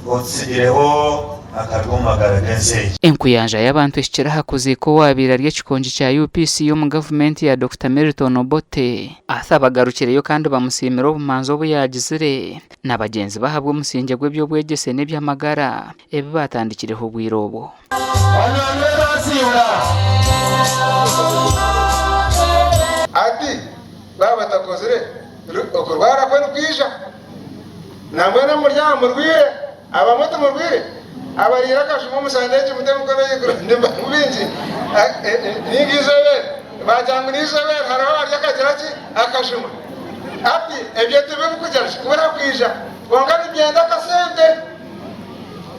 Otutsigireho akabi omu magara g'ensi egi. Enkuyanja y'abantu ehikire aha kuziika owaabaire ari ekikongi kya UPC omu gavumenti ya Dokita Milton Obote. Arthur bagarukireyo kandi bamusiimira obumanzi obu yaagizire na bagyenzi be ahabw'omusingye gw'eby'obwegyese n'eby'amagara ebi baatandikireho obwire obwo. Ati, Baaba batakozire, okurwara kwe nikwija. Nambwenu omuri aha murwaire, abamwe timurwaire? Abariire akajuma omu shande egi mute emikono ahaiguru nimbamu baingi. Ninga eizooba eri, baagira ngu n'eizooba eri hariho abarya akagira ki? Akajuma. Hati ebyo tibirikugira ki? Kubura kwija. Kwonka nibyenda akasente.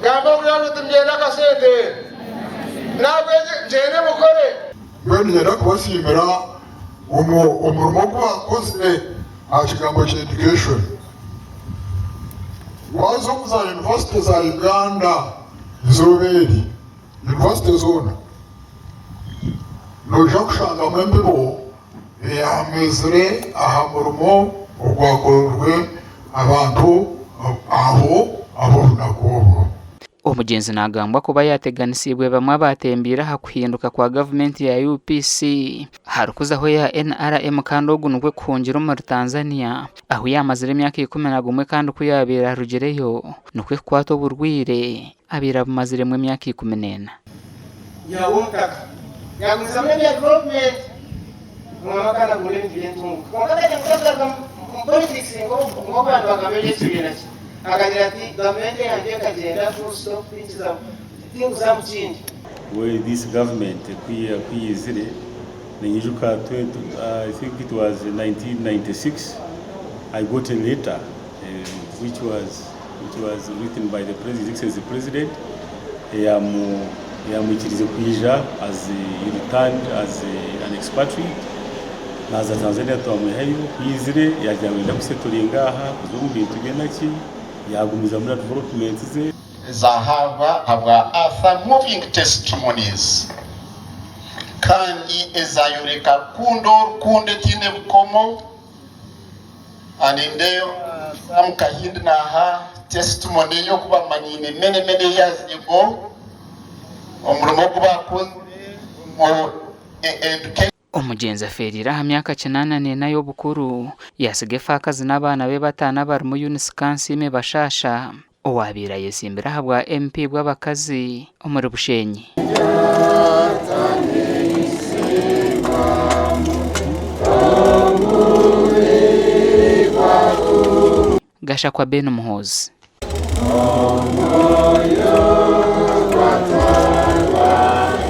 Gamba orurimi oti nibyenda akasente. Nahabwekyo gyende mukore. Mbwenu niinyenda kubasiimira omurimo ogu baakozire aha kigambo kya education. Waaza omu za yunivasite za Uganda eizooba eri, yunivasite zoona, noija kushangamu embibo eyaamezire aha murimo ogwakozirwe abantu abo ab'obunaku obwo. Omugyenzi nagambwa kuba yateganisiibwe bamwe abatembiire aha kuhinduka kwa gavumenti ya UPC aharikuzaho eya NRM kandi ogu nikwo kuhungira omuri Tanzania ahu yaamazire emyaka 11 kandi ku yaabaire arugireyo nikwo kukwata oburwaire abaire abumaziremu emyaka 14. Yaaba omutaka yaagumizamu n'ebya development omwami akaba nagunda ebintu by'entunguka kwonka akagira ngu takugaruka omu politics nk'oku abantu bagamba eby'ekibiina kye. Akagira ati, Gavumenti eyangye ekagyenda full stop tinkuza mu kindi. We this government ku yaizire ninyijuka I think it was 1996 I got a letter which was which was written by the president, his excellency president eyamwikirize kwija as he returned as an expatriate naza Tanzania twamwihayo ku yaizire yagira ngu nayenda kusettlinga aha kuza omu bintu bye naki yagumizamu na development ze. Ezahaabwa habwa Arthur Moving Testimonies kandi ezayoreka rukundo rukundo etaine bukomo. Nindeeba Sam Kahindi naaha testimony y'oku bamanyiine many many years ago omurimo ogu baakozire omu education. Omugyenzi afeereire aha myaka 84 y'obukuru, yaatsiga efaakazi n'abaana be bataano abarimu Eunice Kansiime Bashasha owaabaire ayetsimbire ahabwa MP bw'abakazi omuri Bushenyi. Gashakwa Ben Muhoozi.